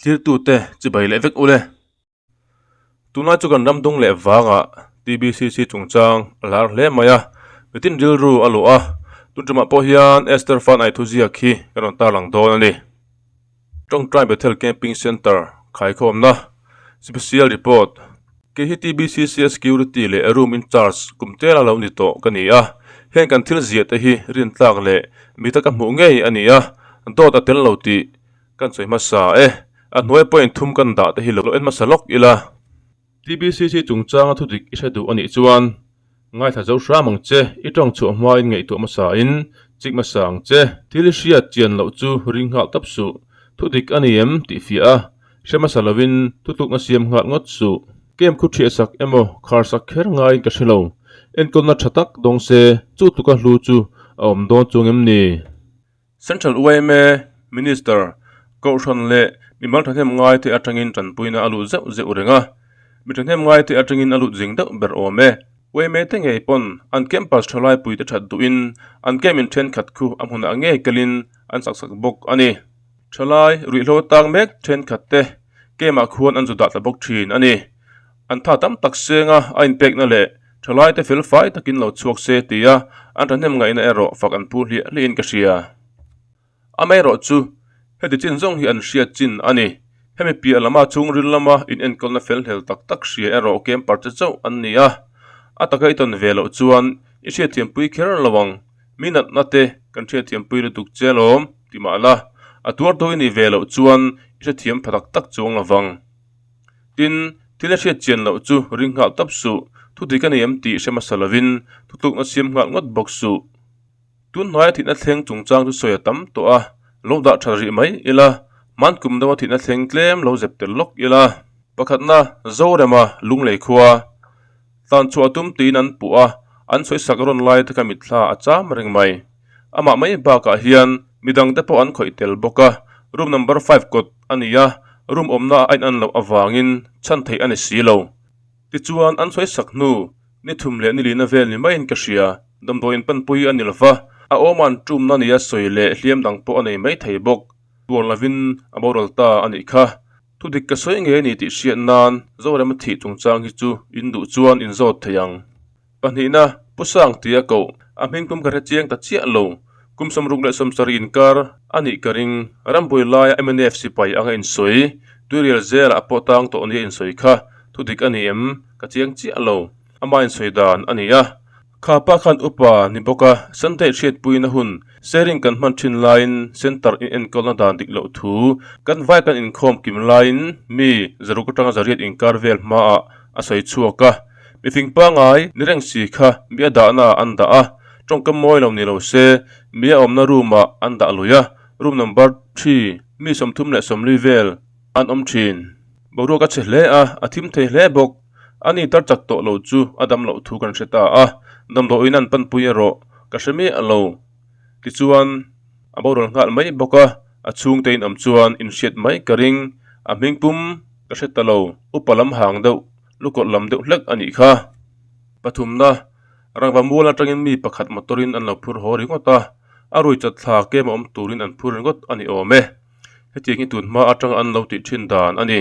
Thlirtute chibai leh vek ule. Tunlai chu kan ram dung leh vangah TBCC chungchang a lar hle mai a, mitin rilru a luah a, tun tumah pawh hian Esther Fanai thuziak hi kan rawn tarlang dawn a ni. Tawngtai Bethel Camping Centre khaikhawmna Special Report Kei hi TBCC Security leh Room in Charge kum tela lo ni tawh ka ni a, heng kan thil ziah te hi rintlak leh mi taka hmuh ngei a ni a, dawt a tel lo tih kan sawi hmasa e. A hnuai point thum kan dah te hi lo en hmasa lawk ila. TBCC chungchanga thudik i hre duh a nih chuan Ngaithla zo hram ang che, i tawng chhuah hmain ngaihtuah hmasain chik hmasa ang che. Thil i hriat chian loh chu ring nghal tawp suh. Thu dik a ni em tih fiah a, hre hmasa lovin thutlukna siam nghal ngawt suh. Camp khu thiah sak emaw khar sak kher ngaiin ka hre lo. Enkawlna tha tak dawng se, chu tluka hlu chu a awm dawn chuang em ni? Central yma Minister, Kohhran leh mimal thahnem ngaite atangin tanpuina a lut zeuh zeuh reng a, mi thahnem ngaite atangin a lut zing deuh ber awm e. Yma te ngei pawn an campus thalai puite that duhin an camp in thenkhat khu a hmunah ngei kalin an sak sak bawk a ni. Thalai ruihhlo tang mek thenkhat te camp ah khuan an zu dah ta bawk thin a ni. An tha tam tak senga a inpekna leh thalaite fel fai takin lo chhuak se tia an thahnem ngaihna erawh fak an pu hliah hliahin ka hria. Amaherawh chu heti chin zawng hi an hriat chin a ni. Hemi piah lama chhungril lama inenkawlna fel hlel tak tak hria erawh camper che chauh an ni a. A taka i tawn ve loh chuan i hriatthiampui kher lo ang. Mi natna te kan hriatthiampui lutuk che alawm ti mah la, a tuartu i nih ve loh chuan i hrethiam pha tak tak chuang lo vang. Tin, thil a hriat chian loh chu ring nghal tawp suh, thu dik a ni em tih hre hmasa lovin thutlukna siam nghal ngawt bawk suh. Tun hnuaia thihna thleng chungchang chu sawi a tam tawh a, lo dah tha rih mai ila, hman kum deuha thihna thleng tlem lo zep tel lawk ila. Pakhatna, Zorema Lunglei khua tlan chhuah tum tiin an puh a, an sawi sak rawn lai te kha mitthla a cham reng mai. Amah mai bakah hian midangte pawh an khawih tel bawk a, room number five kawt a ni a, room awmna a inan loh avangin chhan theih a ni si lo. Tichuan an sawi sak hnu, ni thum leh ni lina vel ni maiin ka hria, damdawiin panpui a ni lova, a awma an tumna nia sawi leh hliam dang pawh a nei mai thei bawk, tuar lovin a boral ta a nih kha. Thudik ka sawi ngei a ni tih hriat nan Zorema thih chungchang hi chu in duh chuan in zawt thei ang. Pahnihna, Pu Sang tia koh, a hmingpum ka hre chiang ta chiah lo. Kum 67 inkar a nih ka ring. Rambuai laia mnf sipai anga insawi, tuirial zelah pawh tang tawh nia insawi kha thudik a ni em? Ka chiang chiah lo. Ama insawi dan a ni a. Kha pa khan upa ni bawk a, Sunday hriatpuina hun sharing kan hman thin laiin centre in enkawlna dan dik loh thu kan vai kan inkhawm kim laiin mi zaruk atanga zariat inkar vel hmaah a sawi chhuak a. Mifing pangai ni reng si kha mi a dahna ah an dah a, tawngkam mawi lo ni lo se mi a awmna room ah an dah lui a, room number thi mi 34 vel an awm thin. Boruak a chhe hle a, a thim thei hle bawk. A ni tar chak tawh lo chu a dam loh thu kan hre ta a, damdawiin an panpui erawh ka hre miah lo. Tichuan a boral nghal mai bawk a, a chhungte in awm chuan inhriat mai ka ring, a hmingpum ka hre ta lo, upa lam hang deuh. Lukawlh lam deuh hlek a nih kha. Pathumna, Rangva mual atangin mi pakhat motor in an lo phur haw ringawt a, a rui chat thla kem a awm turin an phur ringawt a ni awm e. Hetiang hi tun hma atanga an lo tih thin dan a ni.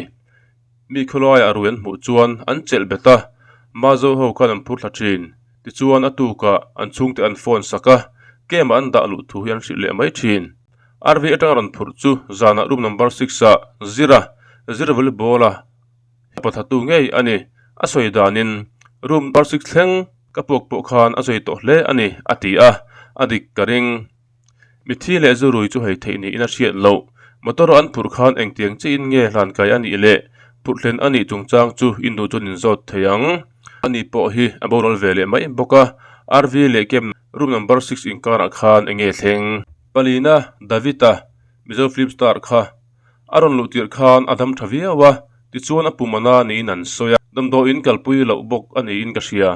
Mi khawlaiah rui an hmuh chuan an chelh bet a, Mazo ho khan an phur thla thin. Tichuan a tukah an chhungte an phone sak a, kem ah an dah luh thu hi an hrilh leh mai thin. RV atanga rawn phurh chu zanah room number six ah Zira, Zira volleyball a, Pathatu ngei a ni. A sawi danin room number six thleng ka puak pawh khan a zui tawh hle a ni a ti a, a dik ka ring. Mithi leh zurui chu hei theih niin a hriat loh. Motor an phurh khan engtiang chiin nge hlankai a nih leh phurh hlen a nih chungchang chu i nu chuan in zawt thei ang. Ani pawh hi a boral ve leh mai bawk a, RV leh camp room number six inkarah khan enge thleng? Palina David-a Mizo film star kha A rawn luh tirh khan a dam tha viau a, tichuan a pum ana niin an sawi a, damdawiin kalpui loh bawk a niin ka hria.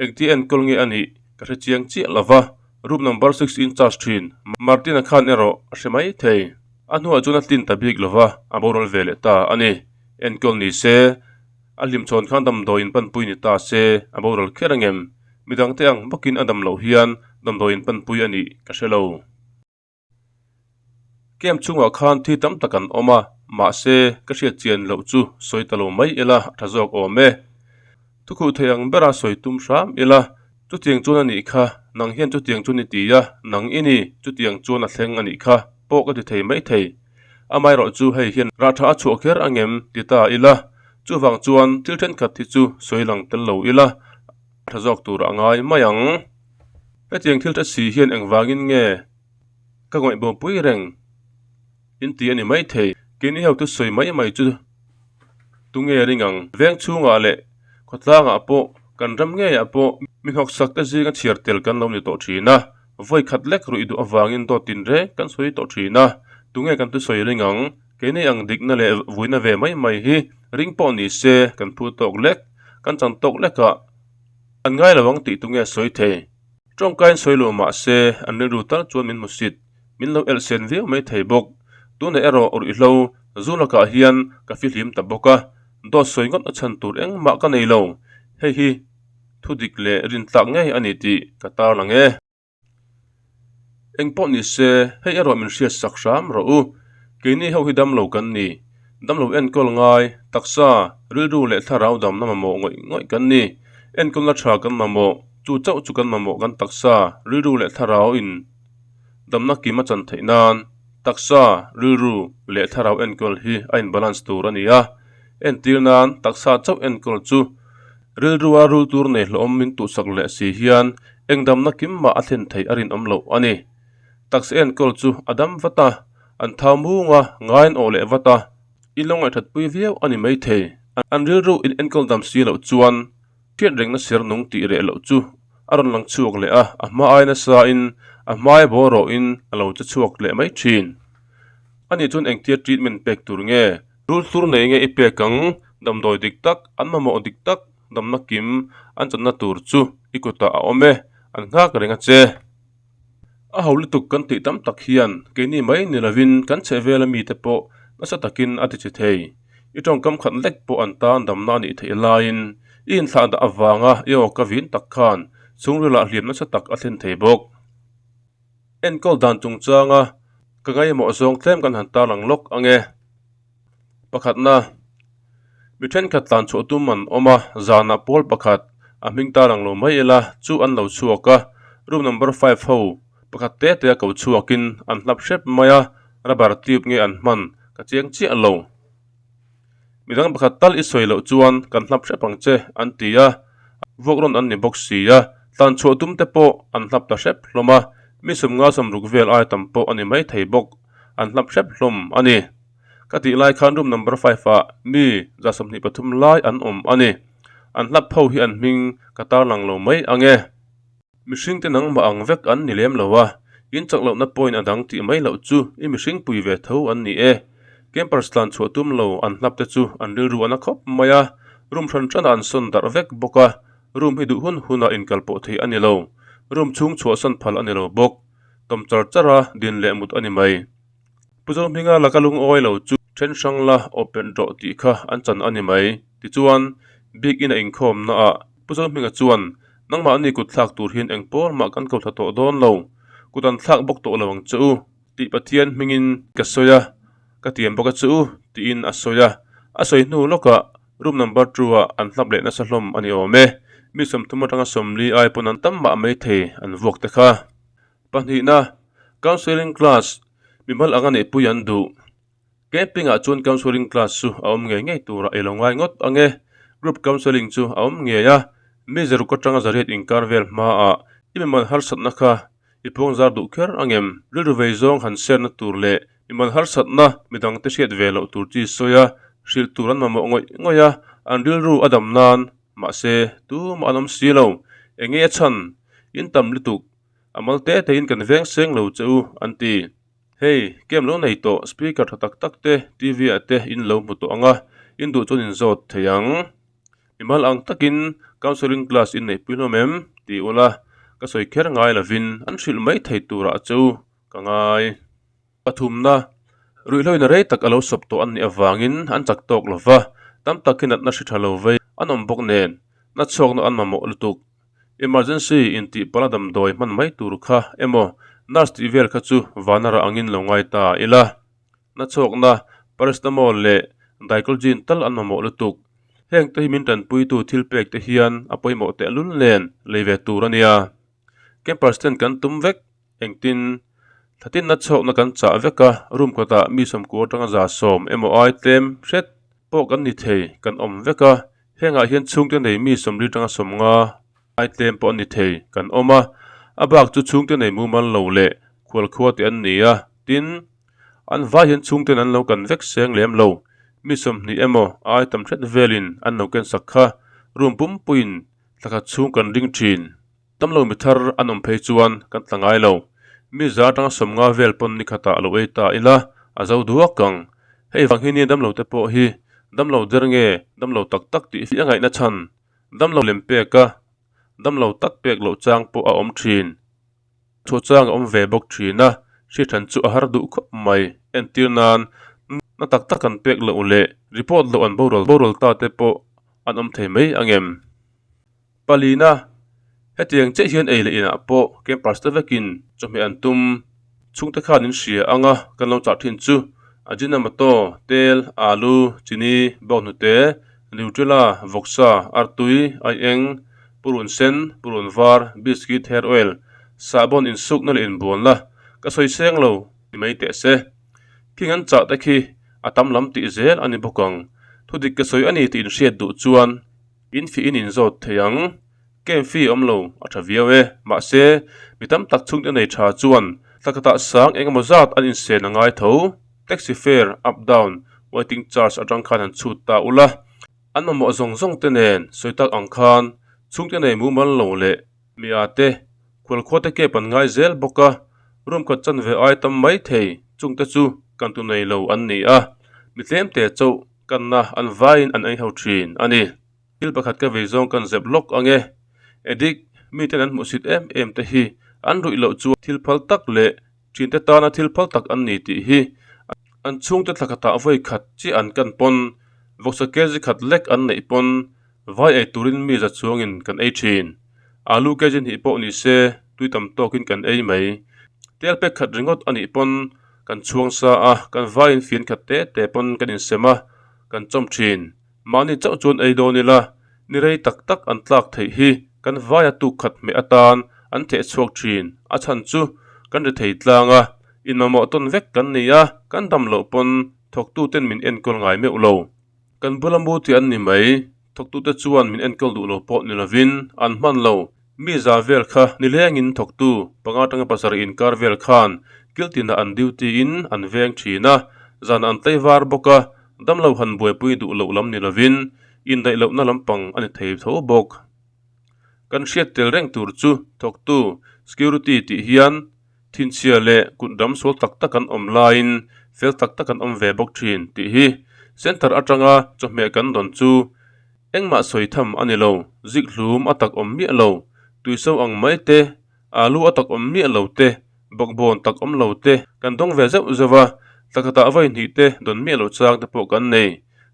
Engtia enkawl nge a nih ka hre chiang chiah lo va, room number six in charge thin Martin-a khan erawh a hre mai thei. A hnuah chuan a tlin ta bik lo va, a boral ve leh ta a ni. Enkawl ni se, a hlimchhawn khan damdawiin panpui ni ta se, a boral kher angem? Midangte ang bawkin a dam loh hian damdawiin panpui a nih ka hre lo. Camp chungah khan thi tam tak an awm a, mahse ka hriat chian loh chu sawi ta lo mai ila a tha zawk awm e. Thukhuh thei ang bera sawi tum hram ila, chutiang chuan a nih kha, nang hian chutiang chu ni ti a, nang i ni, chutiang chuan a thleng a nih kha pawh ka ti thei maithei. Amaherawh chu hei hian rah tha a chhuah kher angem ti ta ila, chuvang chuan thil thenkhat hi chu sawi lang tel lo ila a tha zawk tur a ngai mai ang. Hetiang thil tha si hian engvangin nge ka ngaihbawmpui reng in ti a ni maithei. Keini ho thusawi mai mai chu tunge ring ang? Veng chhungah leh khawtlangah pawh kan ram ngeiah pawh mi hnawksak te zinga chhiar tel kan lo ni tawh thin a, vawi khat lek ruih duh avangin dawt tinreng kan sawi tawh thin a, tunge kan thusawi ring ang? Keini ang dikna leh vuina ve mai mai hi ring pawh ni se kan phu tawk lek, kan chan tawk lekah an ngai lo ang tih tunge sawi thei? Tawngkain sawi lo mah se an rilru tal chuan min hmu sit, min lo elh sen viau mai thei bawk. Tunah erawh ruihhlo zu lakah hian ka fihlim ta bawk a, dawt sawi ngawt a chhan tur engmah ka nei lo. Hei hi thu dik leh rintlak ngei a ni tih ka tarlang e. Eng pawh ni se, hei erawh min hriat sak hram rawh u. Keini ho hi damlo kan ni. Damlo enkawl ngai, taksa, rilru leh thlarau damna mamawh ngawih ngawih kan ni. Enkawlna tha kan mamawh, chu chauh chu kan mamawh kan taksa, rilru leh thlarau in damna kim a chan theih nan. Taksa, rilru leh thlarau enkawl hi a in balance tur a ni a. Entir nan, taksa chauh enkawl chu Rilrua rul tur nei hlawm min tuhsak leh si hian eng damna kim mah a thlen theih a rinawm loh a ni. Taksa enkawl chu a dam vat a, an thau mung a, ngaiin awh leh vat a, in lo ngaihthatpui viau a ni maithei. An rilru in enkawl dam si loh chuan hriat rengna ser nung tih reh loh chu a rawn lang chhuak leh a, a hma ai nasa in a hmai bawr rawhin a lo che chhuak leh mai thin. Ani chuan engtia treatment pek tur nge? Rul tur nei nge i pek ang? Damdawi dik tak, an mamawh dik tak, damna kim an channa tur chu i kutah a awm e, an nghak reng a che. A ho lutuk kan tih tam tak hian keini mai ni lovin kan chhehvela mite pawh nasa takin a ti che thei. I tawngkam khat lek pawh an tan damna a nih theih laiin i inthlah dah avanga i aw ka vin tak khan chhungrilah hliam nasa tak a thlen thei bawk. Enkawl dan chungchanga ka ngaimawh zawng tlem kan han tarlang lawk ang e. Pakhatna, mi thenkhat tlan chhuah tum an awm a, zanah pawl pakhat a hming tarlang lo mai ila chu an lo chhuak a, room number five ho pakhat te te a ko chhuakin an hlap hrep mai a, rubber tube nge an hman ka chiang chiah lo. Midang pakhat tal i sawi loh chuan kan hlap hrep ang che an ti a, vuak rawn an ni bawk si a, tlan chhuah tum te pawh an hlap ta hrep hlawm a, mi sawmnga sawmruk vel ai tam pawh a ni maithei bawk, an hlap hrep hlawm a ni. Ka tih lai khan room number five ah mi 23 lai an awm a ni. An hlap ho hi an hming ka tarlang lo mai ang e. Mihring te nangmah ang vek an ni lem lo a, in chak lohna point a dang tih mai loh chu i mihring pui ve tho an ni e. Campers tlan chhuah tum lo an hlap te chu an rilru a na khawp mai a, room hran hranah an sawn darh vek bawk a, room hi duh hun hunah inkal pawh theih a ni lo, room chhung chhuahsan phal a ni lo bawk, tawm char char a din leh mut a ni mai. Pu Zohminga laka lungawi lo chu then hrang la awp pen rawh tih kha an chan a ni mai. Tichuan, bik in a inkhawm naah Pu Zohminga chuan, Nangmahni kut thlak tur hian eng pawl mah kan ko thla tawh dawn lo, kut an thlak bawk tawh lo ang che u tih Pathian hmingin ka sawi a, ka tiam bawk a che u tiin a sawi a. A sawi hnu lawkah room number two ah an hlap leh nasa hlawm a ni awm e. Mi 30 atanga 40 ai pawn an tam mah maithei an vuak te kha. Pahnihna, Counselling class, mimal anga neihpui an duh. Camping ah chuan counselling class chu a awm ngei ngei turah i lo ngai ngawt ang e. Group counselling chu a awm ngei a, mi zaruk atanga zariat inkar vel hmaah i mimal harsatna kha i phuang zar duh kher ang em? Rilru vei zawng han serna tur leh mimal harsatna midangte hriat ve loh tur chi sawi a, hrilh tur an mamawh ngawih ngawih a, an rilru a dam nan, mahse tumah an awm si lo. Enge a chhan? In tam lutuk. A mal te tein kan veng seng lo che u, an ti. Hei, camp lo nei tawh, speaker tha tak tak te, TV ah te in lo hmu tawh ang a, in duh chuan in zawt thei ang. Mimal ang takin counselling class in neihpui hlawm em? ti ula, ka sawi kher ngai lovin an hrilh mai thei turah che u ka ngai. Pathumna, ruihhloin rei tak a lo sawp tawh an nih avangin an chak tawk lo va, tam tak hi natna hri tha lo vei an awm bawk nen, na chhuakna an mamawh lutuk. Emergency intih pala damdawi hman mai tur kha emaw nurse tih vel kha chu vana rah angin lo ngai ta ila. Na chhuakna. Paracetamol leh Diclogin tal an mamawh lutuk. Heng te hi min tanpuitu thil pek te hian a pawimawh tehlul nen lei ve tur a nia. Campers ten kan tum vek. Engtin? Thlatinna chhawkna kan chah vek a, room kawtah mi sawmkua atanga 110 emaw ai tlem hret pawh kan ni thei kan awm vek a. Hengah hian chhungte nei mi 40 atanga 50 ai tlem pawh an ni thei kan awm a. A bak chu chhungte nei mumal lo leh khualkhua te an ni a, tin, an vai hian chhungten an lo kan vek seng lem lo. Mi 20 emaw ai tam hret velin an lo kensak kha room pumpuiin thla khat chhung kan ring thin. Tam lo mi thar an awm phei chuan kan tla ngai lo. Mi za atanga 50 vel pawn ni khatah lo ei ta ila a zo duak ang. Hei vang hi nia damlo te pawh hi damlo der nge damlo tak tak tih hi a ngaihna chhan damlo lem pek a damlo tak pek loh chang pawh a awm thin. Chhuah chang a awm ve bawk thin a, hriatthan chu a har duh khawp mai. Entir nan na tak tak an pek loh leh report loh an boral boral ta te pawh an awm thei mai ang em? Palina, Hetiang chiah hian ei leh inah pawh campers te vekin chawhmeh an tum. Chhungte khan in hria ang a, kan lo chah thin chu Ajinomoto, tel, alu, chini, bawnghnute, Nutella, vawksa, artui, aieng, purun sen, purun var, biscuit, hair oil, sahbawn insukna leh inbualna ka sawi seng lo ti mai teh se. Khing an chah te khi a tam lam tih zel a ni bawk ang. Thudik ka sawi a ni tih inhriat duh chuan In fih in inzawt thei ang. Camp fee awm lo a tha viau e. Mahse, mi tam tak chhungte nei tha chuan thla khatah sang eng emaw zat an insen a ngai tho. Taxi fare, up down, waiting charge atang khan han chhut ta ula. An mamawh zawng zawng te nen sawi tak ang khan chhungte nei mumal lo leh mi a te khualkhua te camp an ngai zel bawk a, room khat chanve ai tam mai thei chungte chu kan tu nei lo an ni a, mi tlemte chauh Kanna an vaiin an ei ho thin a ni. Thil pakhat ka vei zawng kan zep lawk ang e. Edik, miten an hmuhsit em em te hi an ruih loh chuan thil phal tak leh thinte tana thil phal tak an ni tih hi an chhungte thla khatah vawi khat chiah an kan pawn, vawksa kg khat lek an neih pawn vai ei turin mi za chuangin kan ei thin. Alu kg hnih pawh ni se tui tam tawkin kan ei mai. Tel pek khat ringawt a nih pawn Kan chhuang sa a, kan vaiin fian khat te te pawn kan insem a, kan chawm thin. Mahni chauh chuan ei dawn ila, ni rei tak tak an tlak theih hi kan vaia tuk khat hmeh atan an theh chhuak thin. A chhan chu kan ri thei tlang a, inmamawh tawn vek kan ni a, kan dam loh pawn thawktuten min enkawl ngai meuh lo. Kan bula mu tih an ni mai, thawktute chuan min enkawl duh lo pawh ni lovin an hman lo. Mi za vel kha nilengin thawktu panga tanga pasarih inkar vel khan kiltinah an duty in an veng thin a, zanah an tlaivar bawk a, damlo han buaipui duh loh lam ni lovin indaih lohna lampang a ni thei tho bawk. Kan hriat tel reng tur chu thawktu security tih hian Thinchhia leh kut ram sual tak tak an awm laiin fel tak tak an awm ve bawk thin tih hi centre atanga chawhmeh kan dawn chu engmah sawi tham a ni lo, zik hlum a tak awm miah lo, tuiso ang mai te, alu a tak awm miah lo te, bawkbawn tak awm lo te kan dawng ve zeuh zeuh a, thla khatah vawi hnih te dawn miah lo chang te pawh kan nei.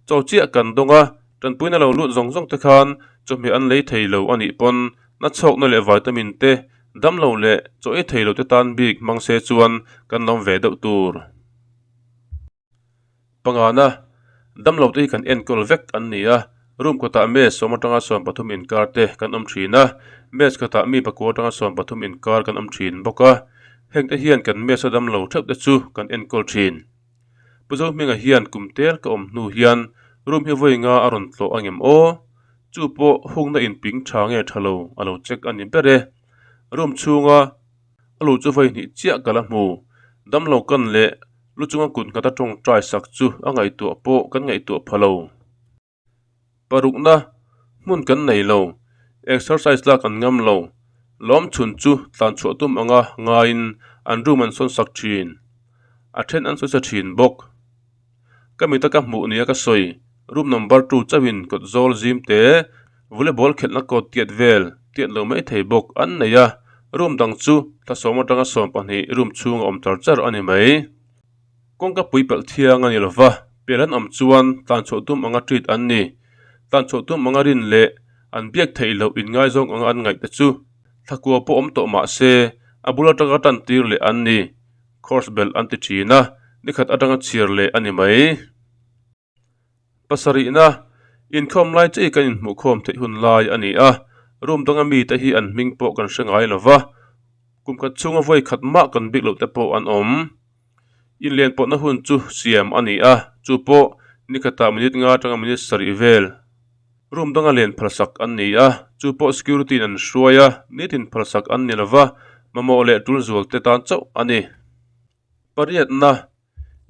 Chaw chiah kan dawng a, tanpuina lo lut zawng zawng te khan chawhmeh an lei thei lo a nih pawn nachhawkna leh vitamin te Damlo leh chaw ei thei lote tan bik hmang se chuan kan lawm ve deuh tur. Pangana, damlote hi kan enkawl vek an ni a, room kawtah mess 10 atanga 13 inkar te kan awm thin a, mess khatah mi pakua atanga 13 inkar kan awm thin bawk a, hengte hian kan mess a damlo theuh te chu kan enkawl thin. Pu Zohminga hian kum tel ka awm hnu hian room hi vawi nga a rawn tlawh ang em aw? Chu pawh hungna inping tha nge tha lo a lo check a ni ber e. Room chhunga a luh chu vawi hnih chiah ka la hmu. Damlo kan leh lu chunga kut nghat a tawngtai sak chu a ngaihtuah pawh kan ngaihtuah pha lo. Parukna hmun kan nei lo, exercise lak an ngam lo. Lawm chhun chu tlan chhuah tum anga ngaiin an room an sawn sak thin. A then an sawi sa thin bawk. Ka mita ka hmuh nia ka sawi, room number two chauhin kawt zawl zim te, volleyball khelhna kawt tiat vel, tiat lo mai thei bawk an nei a, room dang chu thla 10 atanga 12 room chhung a awm char char a ni mai. Kawngka pui pelh thiang a ni lo va, pel an awm chuan tlan chhuah tum anga treat an ni. Tlan chhuah tum anga rin leh an biak theih loh inngaizawng anga an ngaih te chu thlakua pawh awm tawh mah se a bul atanga tan tir leh an ni. Course belh an ti thin a, nikhat atanga chhiar leh a ni mai. Pasarihna, Inkhawm lai chiah hi kan inhmuhkhawm theih hun lai a ni a, room danga mite hi an hming pawh kan hre ngai lo va, kum khat chhunga vawi khat mah kan bik loh te pawh an awm. Inlian pawhna hun chu siam a ni a, chu pawh ni khatah minute nga atanga minute sarih vel room danga len phalsak an ni a, chu pawh security in an hruai a, nitin phalsak an ni lo va, mamawh leh tul zual te tan chauh a ni. Pariatna,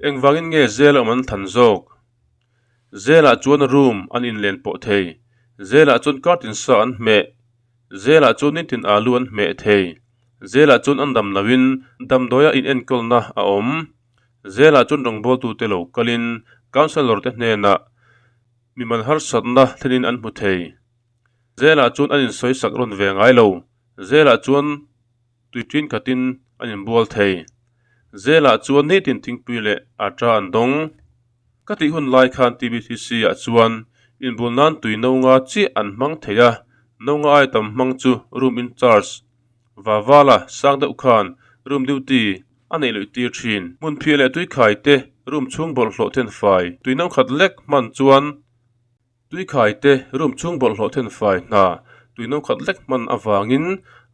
Engvangin nge zel awm an than zawk? Zelah chuan room an inlen pawh thei, zelah chuan curtain sa an hmeh, zelah chuan nitin alu an hmeh thei, zelah chuan an dam loin damdawia inenkawlna a awm, zelah chuan rawngbawltute lo kalin councellor te hnenah mimal harsatna thlenin an hmu thei, zelah chuan an insawisak rawn ve ngai lo, zelah chuan. Tui ṭin khatin an inbual thei. Zelah chuan nitin thingpui leh aṭa an dawng. Ka tih hun lai khan TBCC ah chuan inbul nan tui no nga chiah an hmang thei a, no nga ai tam hmang chu room in charge Vavala sang deuh khan room duty a neih luih tir ṭhin. Hmunphiah leh tuikhai te room chhung bawlhhlawh thenfai tui no khat lek hman chuan Tuikhai te room chhung bawlhhlawh thenfai hna tui no khat lek hman avangin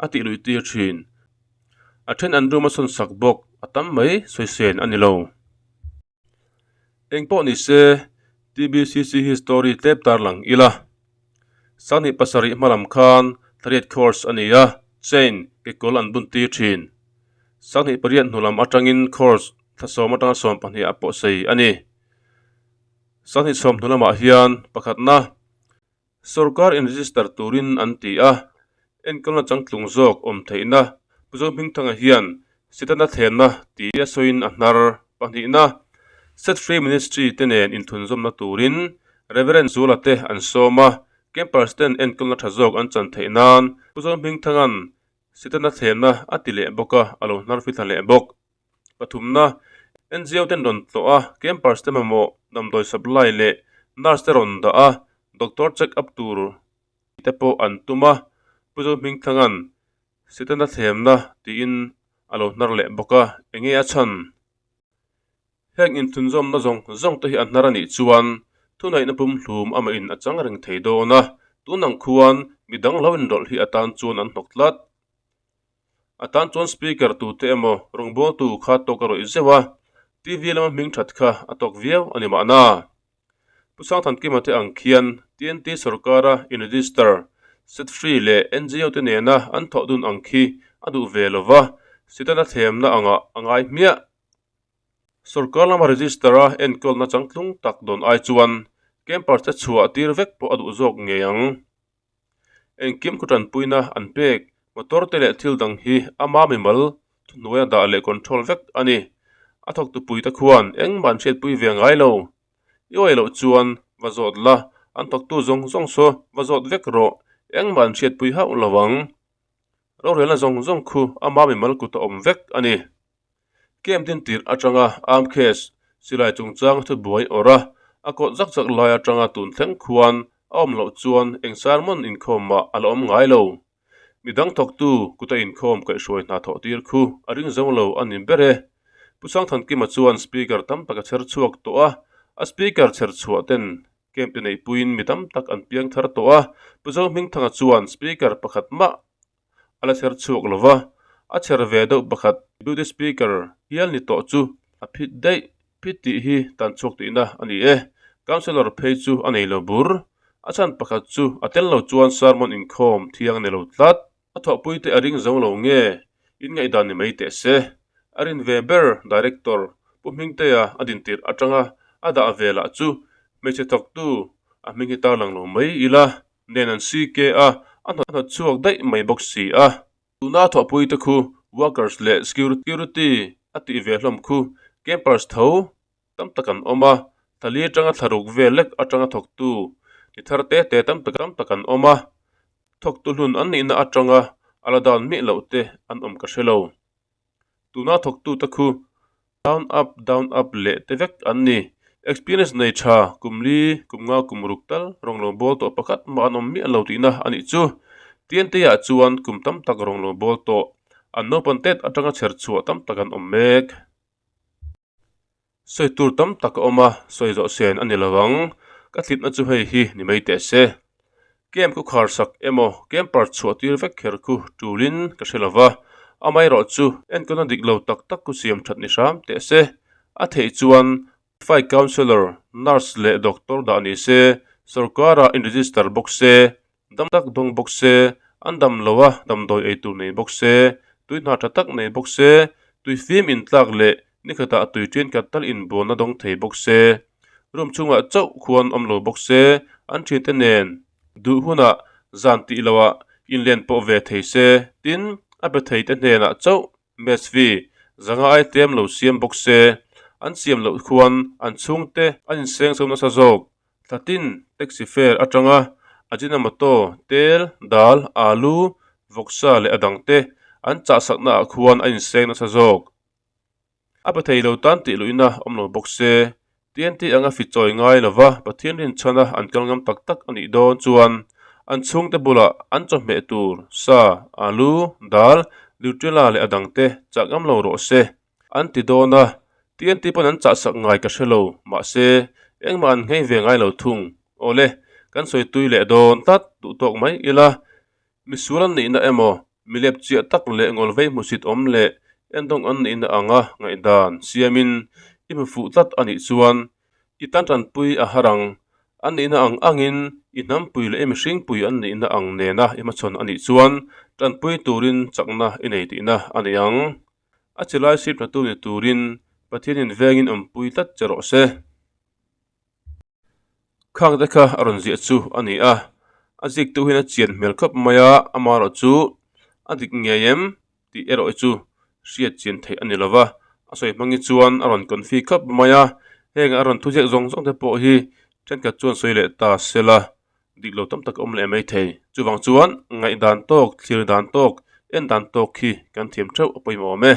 a tih luih tir thin. A then an room a sawn sak bawk a tam mai sawisên a ni lo. Eng pawh ni se TBCC hi story tlep tar lang ila. Sanghnih pasarih hma lam khan thariat course a ni a, chain kekawl an bun tir thin. Sanghnih pariat hnu lam atangin course thla sawm atanga 12 ah pawh sei a ni. Sanghnih sawmhnu lamah hian pakhatna sorkar in register turin an ti a, enkawlna changtlung zawk awm theihna Pu Zohmingthanga hian Setana thlenna ti a sawiin a hnar. Pahnihna, Set Free Ministry te nen inthunzawmna turin Reverend Zuala te an sawm a, campers ten enkawlna tha zawk an chan theih nan Pu Zohmingthanga'n Setana thlenna a ti leh bawk a, a lo hnar fithla leh bawk. Pathumna, NGO ten rawn tlawh a, campers te mamawh damdawi supply leh nurse te rawn dah a, doctor check up tur te pawh an tum a, Pu Zohmingthanga'n Setana thlemna tiin a lo hnar leh bawk a, enge a chhan? Heng inthunzawmna zawng zawng te hi a hnar a nih chuan thunaihna pumhlum amahin a chang reng thei dawn a, tun ang khuan midang lo inrawlh hi atan chuan an hnawk tlat. A tan chuan speaker tute emaw rawngbawltu kha tawk a rawih zeuh a, TV lama hming that kha a tawk viau a ni mahna. Pu Sangthankima te ang khian TNT sorkara in-register, set free leh NGO te nena an thawh dun ang khi a duh ve lo va, Setana thlemna angah a ngai hmiah. Sorkar lama register a enkawlna changtlung tak dawn ai chuan campers te chhuah tir vek pawh a duh zawk ngei ang. Engkim khaw tanpuina an pek, motor te leh thil dang hi ama mimal thuhnuaia dah leh control vek a ni. A thawktu puite khuan engmah an hriatpui ve ngai lo. I awih loh chuan va zawt la, an thawktu zawng zawng saw va zawt vek rawh, engmah an hriatpui hauh lo ang. Rorelna zawng zawng khu ama mimal kut a awm vek a ni. Camp din tirh atanga arm case silai chungchang thubuai awrh a, a kawt zak zak lai atanga tun thleng khuan a awm loh chuan eng sermon inkhawm mah a la awm ngai lo. Midang thawktu kuta inkhawm kaihhruai hna thawh tir khu a ring zo lo a ni ber e. Pu Sangthankima chuan speaker tam tak a chher chhuak tawh a, a speaker chher chhuah ten camp te neihpuiin mi tam tak an piang thar tawh a, Pu Zohmingthanga chuan speaker pakhat mah a la chher chhuak lo va, a chher ve deuh pakhat Deputy Speaker hial ni tawh chu a phit daih phit tih hi tan chhuak tihna a ni e. Councillor phei chu a nei lo bur. A chhan pakhat chu a tel lo chuan sermon inkhawm thiang a ni lo tlat. A thawhpui te a ring zo lo nge in ngaihdan ni mai teh se. A rin ve ber Director Pu Hmingtea a din tirh atanga a dah ve lah chu hmeichhe thawktu a hming hi tarlang lo mai ila. Nen an CK a, a hnawt chhuak daih mai bawk si a. Tuna thawhpui te khu workers leh security a tih ve hlawm khu campers tho tam tak an awm a, thla li atanga thla ruk vel lek atanga thawktu ni thar te te tam tak tam tak an awm a, thawktu hlun an nihna atanga a la dan miah loh te an awm ka hre lo. Tuna thawktute khu down up down up leh te vek an ni. Experience nei tha kum li, kum nga, kum ruk tal rawng lo bawl tawh pakhat mah an awm miah lo tihna a nih chu. TNT ah chuan kum tam tak rawng lo bawl tawh an naupan tet atanga chher chhuah tam tak an awm mek. Sawi tur tam tak a awm a, sawi zawh sen a ni lo ang. Ka tlipna chu hei hi ni mai teh se. Camp khu khar sak emaw camper chhuah tir vek kher khu tulin ka hre lova, amaherawh chu enkawlna dik lo tak tak khu siam that ni hram teh se. A theih chuan Fai counsellor, nurse leh doctor dah ni se, sorkarah in register bawk se, dam tak dawng bawk se, an dam lo a damdawi ei tur nei bawk se, tui hna tha tak nei bawk se, tui fim intlak leh nikhatah tui thenkhat tal inbualna dawng thei bawk se. Room chhungah chauh khuan awm lo bawk se, an thiante nen duh hunah zan tih loah inlen pawh ve thei se, tin a pe thei te hnenah chauh Mesvi zanga ai tlem lo siam bawk se, an siam loh khuan an chhungte an inseng so nasa zawk. Thlatin taxi fare atanga Ajinomoto, tel, dal, alu, vawksa leh a dangte an chahsaknaah khuan an inseng nasa zawk. A pe thei lo tan tih luihna awm lo bawk se, TNT anga fi chawi ngai lova Pathian rinchhana an kal ngam tak tak a nih dawn chuan an chhungte bulah an chawhmeh tur sa, alu, dal, Nutella leh a dangte chah ngam lo rawh se an ti dawn a, TNT pawn an chahsak ngai ka hre lo, mahse engmah an nghei ve ngai lo thung. Awle, kan sawi tui leh dawn tlat duh tawk mai ila. Misual an nihna emaw, milep chiah tak leh ngawlvei hmusit awm leh endawng an nihna anga ngaihdan siamin i hmu fuh tlat a nih chuan i tan tanpui a har ang. An nihna ang angin i hnampui leh i mihringpui an nihna ang nena i hmachhawn a nih chuan tanpui turin chakna i nei tihna a ni ang. A chilai sip hnatu ni turin Pathianin vengin awmpui tlat che rawh se. Khang te kha a rawn ziah chu a ni a, a zik tu hian a chian hmel khawp mai a, amaherawh chu a dik ngei em tih erawh hi chu hriat chian theih a ni lo va, a sawi hmang hi chuan a rawn confi khawp mai a, heng a rawn thuziak zawng zawng te pawh hi thenkhat chuan sawi leh ta se la, dik lo tam tak a awm leh mai thei. Chuvang chuan ngaihdan tawk, thlir dan tawk, en dan tawk hi kan thiam theuh a pawimawh awm e.